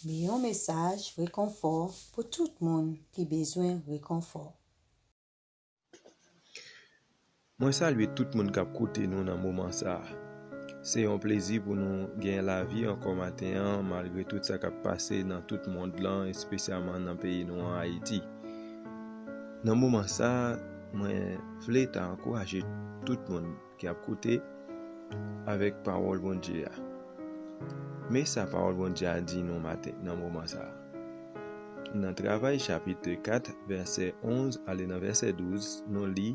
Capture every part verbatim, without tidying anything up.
Li yon mesaj rekonfò pou tout moun ki bezwen rekonfò. Mwen salye tout moun k ap koute nou nan moman sa a. Se yon plezi pou nou gen lavi ankò maten an, malgre tout sa k ap pase nan tout mond lan, espesyalman nan peyi nou an, Ayiti. Nan moman sa a, mwen vle ta ankouraje tout moun ki ap koute avèk pawòl Bondye a. Men sa pawòl Bondye a di nou maten nan moman sa a. Nan Travay chapit kat, vèsè onz ale nan vèsè douz, nou li,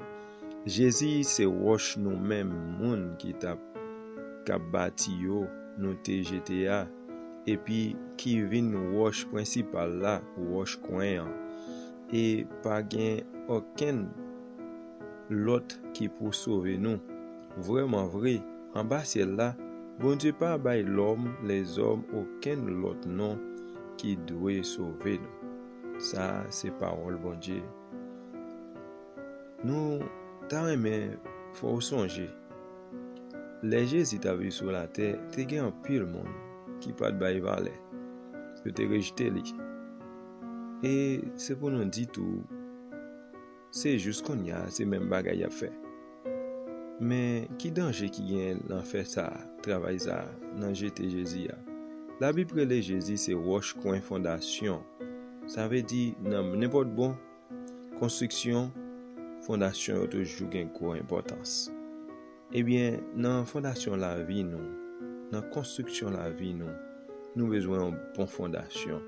Jezi se wòch nou menm, moun ki t ap, k ap bati yo, nou te jete a, epi ki vin wòch prensipal la, wòch kwen an. E pa gen okenn lòt ki pou sove nou. Vrèman vre, anba syèl la, Bondye pa bay lòm, lèzòm, okenn lòt non ki dwe sove nou. Sa a se pawòl Bondye. Nou ta renmen fè w sonje, lè Jezi t ap viv sou latè, te gen anpil moun ki pa t bay valè. Yo te rejte li. E se pou nou di tou, se jis kounye a, se menm bagay y ap fè. Men, ki danje ki gen nan fè sa a, travay sa a, nan jete Jezi a? Labib rele Jezi se wòch kwen fondasyon. Sa vle di, nan nenpòt bon konstriksyon, fondasyon yo toujou gen gwo enpòtans. Ebyen, nan fondasyon lavi nou, nan konstriksyon lavi nou, nou bezwen yon bon fondasyon.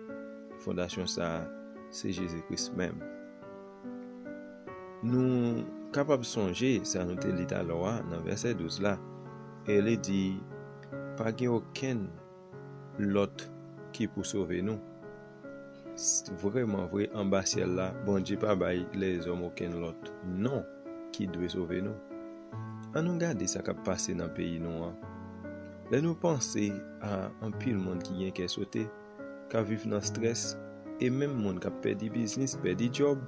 Fondasyon sa a, se Jezi Kris menm. Nou kapab sonje sa nou te li talè a nan vèsè douz la, e li di, pa gen okenn lòt ki pou sove nou. S-, vrèman vre, anba syèl la, Bondye pa bay lèzòm okenn lòt non ki dwe sove nou. Ann nou gade sa k ap pase nan peyi nou an. Lè nou panse a anpil moun ki gen kè sote, k ap viv nan estrès, e menm moun k ap pèdi biznis, pèdi djòb,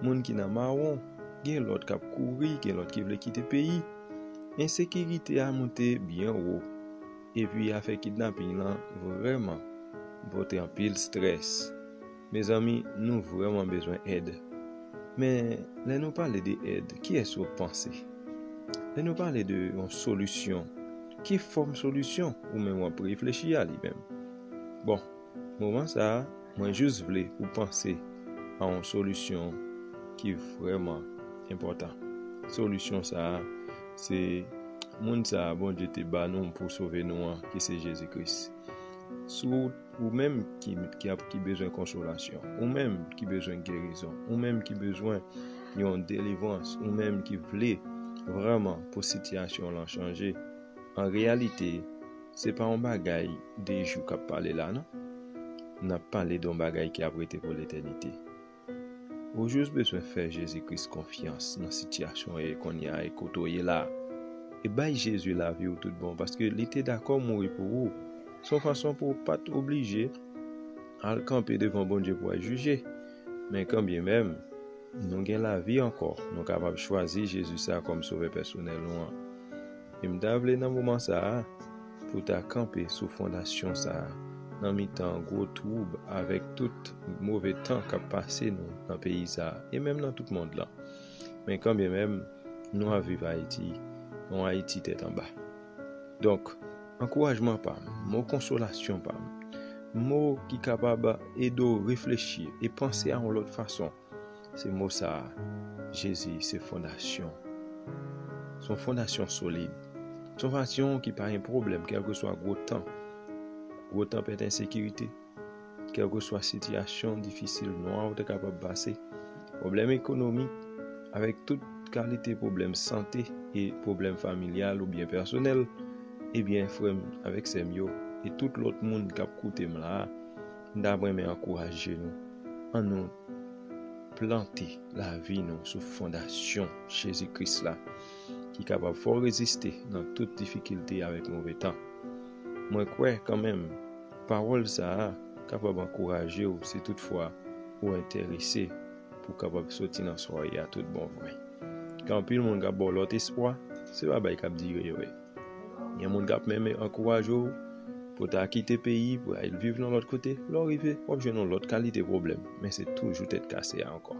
moun ki nan mawon, gen lòt k ap kouri, gen lòt ki vle kite peyi. Ensekirite a moute byen wo, epi afè kidnaping lan vrèman pote anpil estrès. Mezanmi, nou vrèman bezwen èd. Men, lè nou pale de èd, kiyès w ap panse? Lè nou pale de yon solisyon, ki fòm solisyon ou menm w ap reflechi a li menm? Bon, moman sa a, mwen jis vle ou panse a yon solisyon ki vrèman enpòtan. Solisyon sa a, se moun sa a Bondye te ba nou pou sove nou an, ki se Jezi Kris. Si w, ou menm ki, ki ap, ki bezwen konsolasyon, ou menm ki bezwen gerizon, ou menm ki bezwen yon delivrans, ou menm ki vle vrèman pou sitiyasyon w lan chanje, an reyalite, se pa yon bagay de jou k ap pale la, non. N ap pale de yon bagay ki ap rete pou letènite. Ou jis bezwen fè Jezi Kris konfyans nan sitiyasyon w ye kounye a e kote w ye la. E bay Jezi lavi w tout bon, paske li te dakò mouri pou ou. Se yon fason pou w pa t oblije al kanpe devan Bondye pou al jije. Men kanmenm, nou gen lavi ankò, nou kapab chwazi Jezi sa a kòm Sovè pèsonèl nou an. E m ta vle nan moman sa a, pou ta kanpe sou fondasyon sa a, nan mitan gwo twoub avèk tout move tan k ap pase nou nan peyi sa a, e menm nan tout mond lan. Men kanmenm, nou ap viv Ayiti, yon Ayiti tèt anba. Donk, ankourajman pa m, mo konsolasyon pa m, mo ki kapab ede w reflechi e panse a yon lòt fason, se mo sa a, Jezi se fondasyon. Se yon fondasyon solid. Se yon fondasyon ki pa gen pwoblèm, kèlkeswa gwo tan, gwo tanpèt ensekirite, kèlkeswa sitiyasyon difisil nwa ou te kapab pase, pwoblèm ekonomik, avèk tout kalite pwoblèm sante e pwoblèm familyal oubyen pèsonèl, ebyen, frè m avèk sè m yo, e tout lòt moun k ap koute m la a, m ta renmen ankouraje nou. Ann nou plante lavi nou sou fondasyon Jezi Kris la, ki kapab fè w reziste nan tout difikilte avèk move tan. Mwen kwè kanmenm, pawòl sa a kapab ankouraje w si toutfwa ou enterese pou w kapab soti nan sa w ye a tout bon vre. Gen anpil moun k ap ba w lòt espwa, se pa bagay k ap dire yo ye. Gen moun k ap menm ankouraje w Ou ta kite peyi pou al viv nan lòt kote, lè w rive, w ap jwenn yon lòt kalite pwoblèm, men se toujou tèt kase a ankò.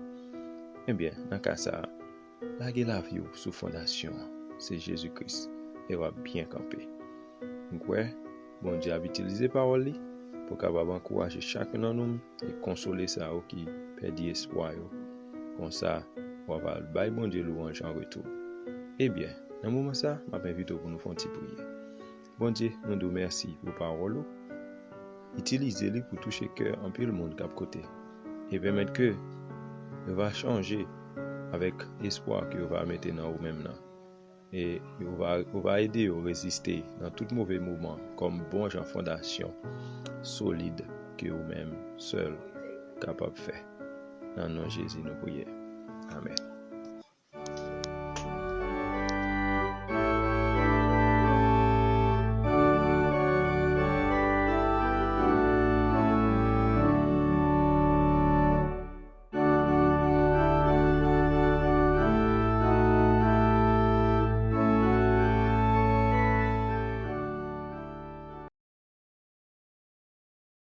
Ebyen, nan ka sa a, lage lavi w sou fondasyon an, se Jezi Kris, e w ap byen kanpe. M kwè Bondye ap itilize pawòl li pou kapab ankouraje chak youn nan nou e konsole sa yo ki pèdi espwa yo. Konsa, w ap al bay Bondye lwanj an retou. Ebyen, nan moman sa, m ap envite w pou nou fè yon ti priyè. Bondye, nou di w mèsi pou pawòl ou. Itilize li pou touche kè anpil moun k ap koute e pèmèt ke yo va chanje avèk espwa ke yo va mete nan ou menm nan. E yo va, ou va ede yo reziste nan tout move moman kòm bon jan fondasyon solid ke ou menm sèl kapab fè. Nan non Jezi nou priye. Amèn.